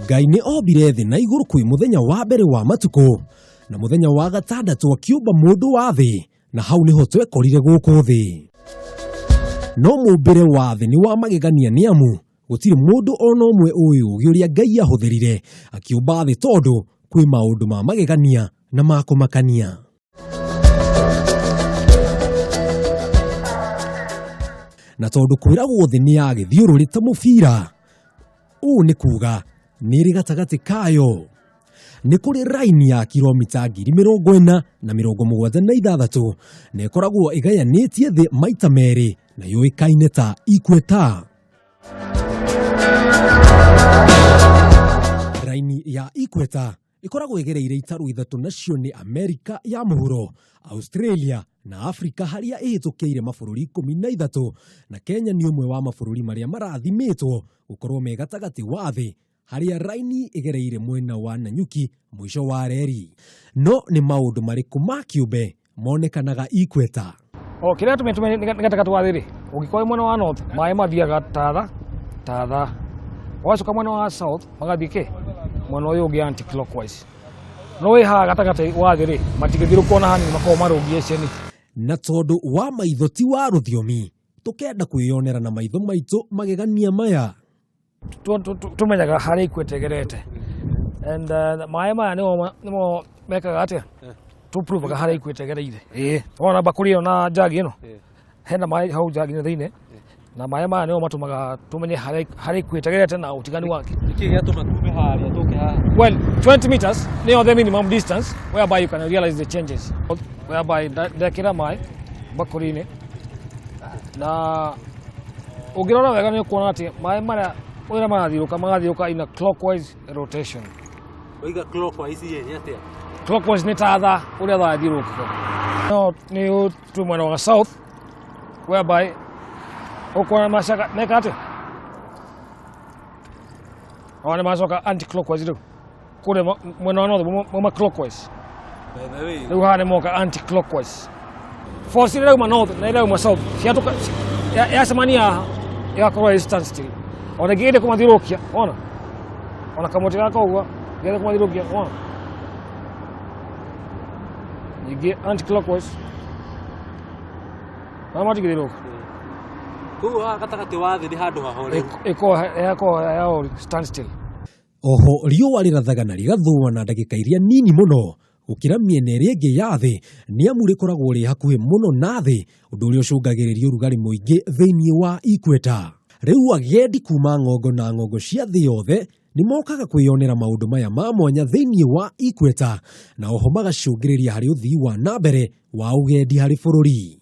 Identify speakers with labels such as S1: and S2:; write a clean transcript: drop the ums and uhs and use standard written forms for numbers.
S1: Ngai nĩ ombire thĩ na igũrũ kwĩ mũthenya wa mbere wa matukũ, na mũthenya wa gatandatũ akĩũmba mũndũ wa thĩ, na hau nĩho twekorire gũkũ thĩ. No mũmbĩre wa thĩ nĩ wa magegania nĩ amu gũtirĩ mũndũ ona ũmwe ũĩ ũũgĩ ũrĩa Ngai ahũthĩrire akĩũmba thĩ tondũ kwĩ maũndũ ma magegania na ma kũmakania. Na tondũ kwĩragwo thĩ nĩ ya gĩthiũrũrĩ ta mũbira, ũũ nĩ kuga nĩ ĩrĩ gatagatĩ kayo. Nĩ kũrĩ raini ya kiromita 476,000 na ĩkoragwo ĩgayanĩtie thĩ maita merĩ na yũĩkaine ta Ikweta. Raini ya Ikweta ĩkoragwo ĩgereire itarũ ithatũ nacio nĩ Amerika ya mũhuro, Australia na Afrika harĩa ĩhĩtũkĩire mabũrũri 13 na Kenya nĩ ũmwe wa mabũrũri marĩa marathimĩtwo gũkorwo me gatagatĩ wa thĩ harĩa raini ĩgereire mwena wa Nanyuki mũico wa reri. No nĩ maũndũ marĩkũ ma kĩũmbe monekanaga Ikweta?
S2: O kĩrĩa tũmĩ nĩ gatagatĩ wa thĩ rĩ, ũngĩkorwo wĩ mwena wa north maĩ mathiaga tatha tatha, wacoka mwena wa south magathiĩ kĩ mwena ũyũ ũngĩ anti clockwise, no wĩ haha gatagatĩ wa thĩ rĩ matingĩthiũrũka ona hanini makoragwo marũngiĩ ceni.
S1: Na tondũ wa maitho ti wa rũthiomi, tũkenda kwĩyonera na maitho maitũ magegania maya.
S2: Tũmenyaga harĩa ikuĩte ĩgerete and maĩ maya nĩmo nĩmo mekaga atĩa tũprovaga harĩa ikuĩte ĩgereire. Ĩĩ wona mbakũri ĩyo na njagi ĩno hena maĩ hau njagi-inĩ thĩinĩ na maĩ maya nĩmo matũmaga tũmenye harĩa harĩa ikuĩte ĩgerete na ũtiganu wake.
S3: Nĩkĩ gĩatũma tume harĩa tũke haha?
S2: Well, 20 meters nĩyo the minimum distance whereby you can realize the changes, whereby ndekĩra maĩ mbakũri-inĩ na ũngĩrora wega nĩ ũkuona atĩ maĩ marĩa ũrĩa marathiũrũka marathiũrũka in a clockwise rotation.
S3: Waiga clockwise ĩ nĩ atĩa?
S2: Clockwise nĩ ta thaa ũrĩa thaa ĩthiũrũrũkaga. No nĩ twĩ mwena wa south whereby ũkuona macoka meka atĩa? O nĩ macoka anti clockwise rĩu. Kũrĩa mwena wa north mauma clockwise.
S3: By the way,
S2: Rĩu haha nĩ moka anti clockwise. Force ĩrĩa ĩrauma north na ĩrĩa ĩrauma south ciatũka yacemania haha ĩgakorwo ĩ standstill. Ona ĩngĩgeria kũmathiũrũrũkia wona ona kamũtĩ gaka ũguo geria kũmathiũrũrũkia wona ningĩ anti clockwise na matingĩthiũrũrũka.
S3: Koguo haha gatagatĩ wa thĩ nĩ handũ hahoreru.
S2: Ĩkorwo ya standstill.
S1: Oho riũa rĩrathaga na rĩgathũa na ndagĩka iria nini mũno gũkĩra mĩena ĩrĩa ĩngĩ ya thĩ nĩ amu rĩkoragwo rĩ hakuhĩ mũno na thĩ, ũndũ ũrĩa ũcũngagĩrĩria ũrugarĩ mũingĩ thĩinĩ wa Ikweta. Rĩu agendi kuma ng'ongo na ng'ongo cia thĩ yothe nĩ mokaga kwĩyonera maũndũ maya ma mwanya thĩinĩ wa Ikweta na oho magacũngĩrĩria harĩ ũthii wa na mbere wa ũgendi harĩ bũrũri.